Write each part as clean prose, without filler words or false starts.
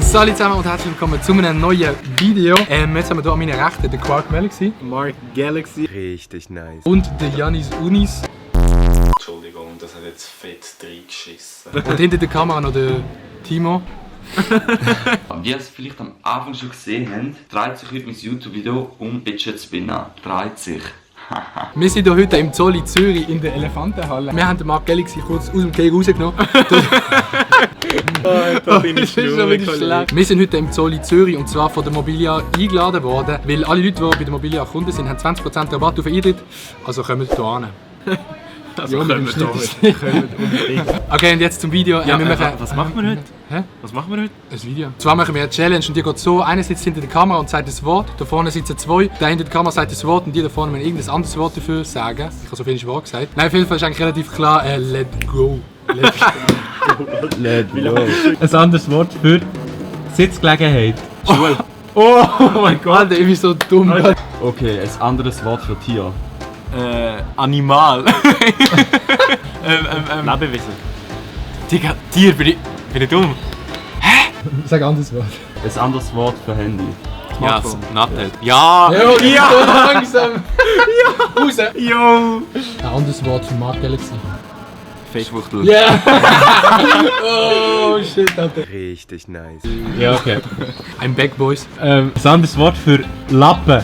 Salut zusammen und herzlich willkommen zu einem neuen Video. Jetzt haben wir hier an meiner Rechten den Quark Galaxy. Mark Galaxy. Richtig nice. Und den Janis Unis. Entschuldigung, das hat jetzt fett reingeschissen. Und hinter der Kamera noch der Timo. Wie ihr es vielleicht am Anfang schon gesehen habt, dreht sich heute mein YouTube-Video um Fidget Spinner. Dreht sich. Wir sind hier heute im Zoll in Zürich in der Elefantenhalle. Wir haben den Mark Galaxy kurz aus dem Cake rausgenommen. Da bin ich schon wieder schlecht. Wir sind heute im Zoll in Zürich und zwar von der Mobilia eingeladen worden, weil alle Leute, die bei der Mobilia Kunden sind, haben 20% Rabatt auf den Eintritt. Also kommen wir hier hin. Also Ja, können wir da unbedingt. Okay, und jetzt zum Video. Ja, wir machen, was machen wir heute? Hä? Was machen wir heute? Ein Video. Zwar machen wir eine Challenge und die geht so, einer sitzt hinter der Kamera und sagt ein Wort, da vorne sitzen zwei, der hinter der Kamera sagt ein Wort und die da vorne müssen irgendein anderes Wort dafür sagen. Ich habe so viel Wort gesagt. Nein, auf jeden Fall ist eigentlich relativ klar, let go. Let go. Ein anderes Wort für Sitzgelegenheit. Schule. Oh mein Gott. Alter, ich bin so dumm. Okay, ein anderes Wort für Tier. Animal. Lebewesen. Digga, Tier, bin ich dumm? Sag ein anderes Wort. Ein anderes Wort für Handy. Ja, Nattel. Ja! Ja! Langsam! Ja! Raus! Jo! Ein anderes Wort für Mark Galaxy. Facebook. Yeah! Oh shit, Alter. Richtig nice. Ja, okay. I'm back, Boys. Ein anderes Wort für Lappen.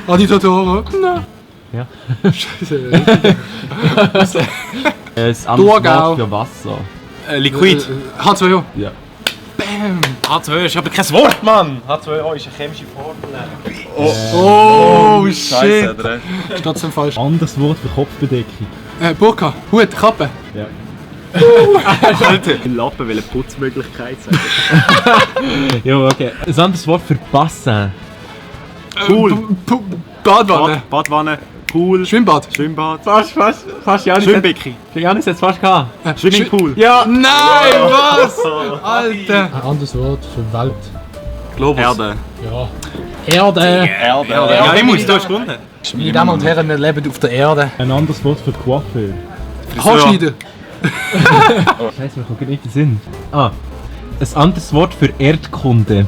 Aditatore. Nein. Ja. Scheiße. Ein anderes Thurgau. Wort für Wasser. Liquid. H2O. Ja. Bam! H2O ist aber kein Wort, Mann! H2O ist eine chemische Formel. Oh shit! oder? Ist trotzdem falsch. Anderes Wort für Kopfbedeckung. Burka, Hut, Kappe. Ja. Alter! Ein Lappen will eine Putzmöglichkeit sein. Ja, okay. Ein anderes Wort für Bassin. Pool. Badwanne. Badwanne. Pool. Schwimmbad. Schwimmbad. Fast, Janis. Schwimmbecken. Janis hat es fast gehabt. Swimmingpool. Ja! Nein, was? Alter! Ein anderes Wort für Welt. Globus. Erde. Ja. Erde. Ja, ich muss, du hast gewonnen. Meine Damen und Herren, wir leben auf der Erde. Ein anderes Wort für Coiffeur. Haarschneiden. Scheiße, mir kommt nicht in den Sinn. Ein anderes Wort für Erdkunde.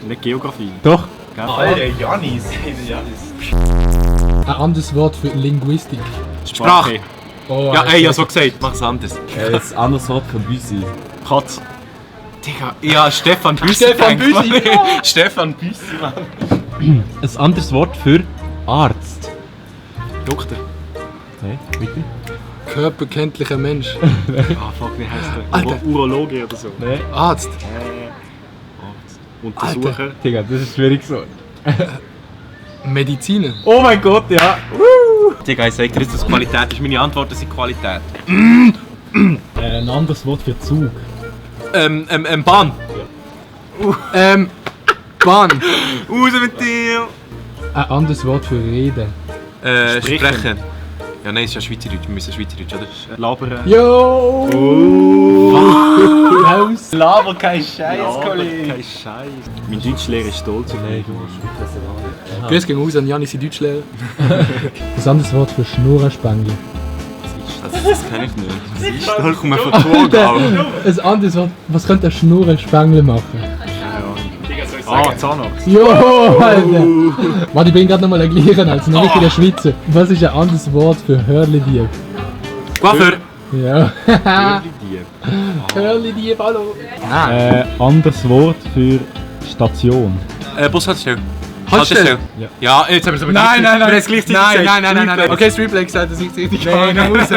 Nicht Geografie. Doch. Alter, Janis. Ein anderes Wort für Linguistik. Sprache. Oh, Ja, ey, ja, so gesagt. Mach's anders. Ein anderes Wort für Büsi. Katz. Digga, ja, Stefan Büssi. Stefan Büssi. Stefan Büssi, Mann. Ein anderes Wort für Arzt. Doktor. Hey, bitte? Körperkenntlicher Mensch. Ah, fuck, wie heißt der? Alter. Urologe oder so. Nein. Arzt. Untersucher. Digga, das ist schwierig so. Mediziner. Oh mein Gott, ja. Digga, ich sag dir jetzt, dass Qualität ist. Meine Antworten sind Qualität. Ein anderes Wort für Zug. Bahn. Bahn. Raus mit dir. Ein anderes Wort für Reden. Sprechen. Ja, nein, es ist ja Schweizerdeutsch. Wir müssen Schweizerdeutsch, oder? Labern. Yo! Raus! Laber, kein Scheiß, Kollege. Kein Scheiß. Mein Deutschlehrer ist stolz auf mich. Grüß gehen raus an Janis, die Deutschlehrer. Ein anderes Wort für Schnurrenspengel. Das kann ich nicht. Was ist das? Da kommt einfach Thurgau. Ein anderes Wort. Was könnte ein Schnurrenspengel machen? Ah, Zahnarzt. Jo, Alter! Warte, ich bin gerade nochmal ein Gleichen als ein richtiger Schweizer. Was ist ein anderes Wort für Hörli-Dieb? Coiffeur. Ja. Dieb. Hörli-Dieb, hallo! Anderes Wort für Station. Bushaltestelle. Haltestelle. Ja, jetzt haben wir es aber Nein, nein, nein. Wir haben es gleichzeitig Nein, gesagt. nein. Okay, Streetplay gesagt, das ist richtig. Nein, raus.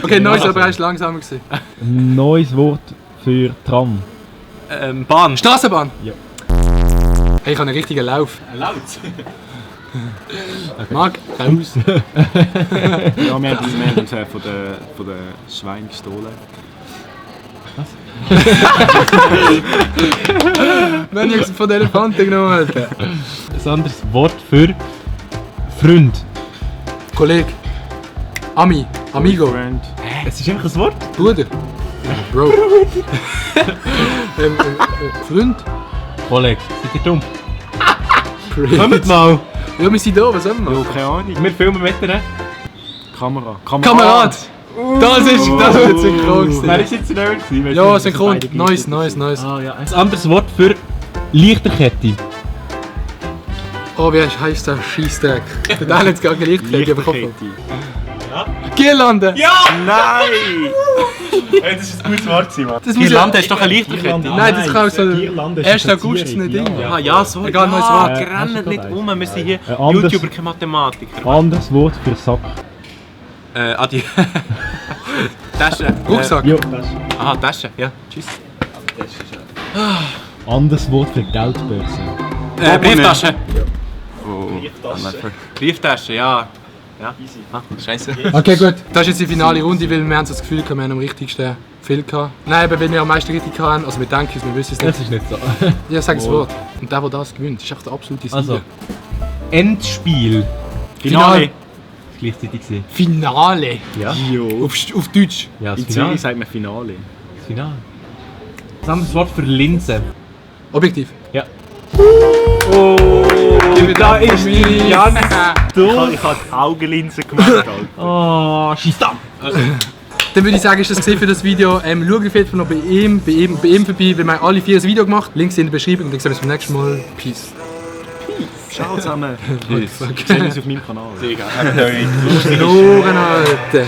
Okay, neues, aber er ist langsamer gewesen. Ein neues Wort für Tram. Bahn. Straßenbahn. Ja. Hey, ich habe einen richtigen Lauf. Laut. Marc, raus. Ja, wir haben uns von den Schweinen gestohlen. Wir haben von den Elefanten genommen, Alter. Ein anderes Wort für Freund. Kollege. Ami. Amigo. Friend. Es ist einfach ein Wort. Bruder. Bro. Freund. Kollege, seid ihr dumm? Crazy. Kommt mal! Ja, wir sind da, was sollen wir Ja, machen? keine Ahnung. Wir filmen mit dir. Kamera. Kamerad! Das wird synchron gewesen. Wer ist jetzt schneller gewesen? Ja, synchron. Nice. Ah ja, ein anderes Wort für Lichterkette. Oh, wie heisst der Scheissdreck? Der hat jetzt gar keine Lichtkette bekommen. Lichterkette. Girlande! Ja! Nein! Hey, das ist ein gutes Wort, Simon. Das muss Girlande ist doch eine Lichterkette. Nein, das kann auch so... Girlande ist 1. eine August ist ein Ding. Ah ja, so. Egal, neues ja, Wort. rennt nicht um, wir sind hier anderes- YouTuber, keine Mathematiker. Anderes Wort für Sack. Adi. Tasche. Rucksack. Ja, das ist Aha, Tasche, ja. Tschüss. anderes Wort für Geldbörse. Brieftasche. Brieftasche, ja. Ja. Ah, scheiße. Okay, gut. Das ist jetzt die finale Runde, weil wir haben so das Gefühl, wir haben am richtigsten viel gehabt. Nein, aber weil wir am meisten richtig hatten, also wir denken es, wir wissen es Das nicht. ist nicht so. Ja, sag das Wort. Und der das gewinnt, ist echt der absolute Sieger. Also. Endspiel. Finale. Gleichzeitig gesehen. Finale. Ja. Jo. Auf Deutsch. Ja, das In Finale. Zürich sagt man Finale. Das Finale. Das anderes Wort für Linse. Objektiv. Ja. Da ist die Jan. Ich habe die Augenlinse gemacht. Alter. Oh, schießt ab. Dann würde ich sagen, ist das gesehen für das Video. Schaut auf jeden Fall noch bei ihm vorbei, weil wir haben alle 4 ein Video gemacht. Links in der Beschreibung und dann sehen wir uns beim nächsten Mal. Peace. Ciao zusammen. Fuck. Wir sehen uns auf meinem Kanal. Digga. Verloren, Alter.